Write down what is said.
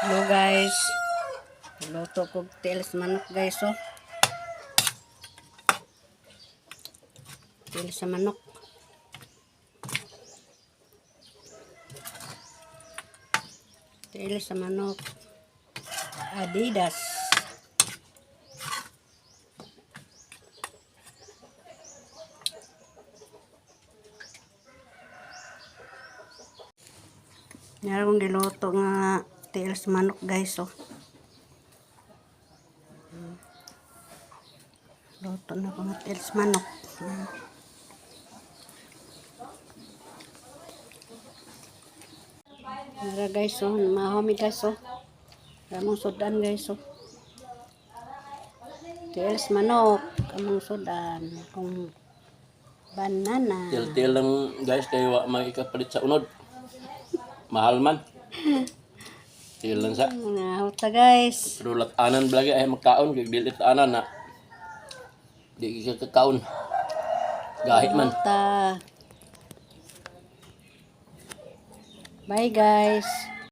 Hello guys. Luto ko tiil sa manok, guys, oh. Tiil sa manok. Tiil sa manok. Adidas. Meron kong giluto nga tiil sa manok, guys, oh. Luto na ko nga tiil sa manok. Nara guys, oh, mahomi guys, oh. Among sudan, guys, oh. Tiil sa manok, among sudan kung banana. Til-til lang guys, kay wa may ikapalit sa unod. Mahal man. Til lang sa. Mga huta, guys. Pero latanan blagi ay magkaon kay dili anan na. Di ka kakaon. Gahi man. Huta. Bye guys.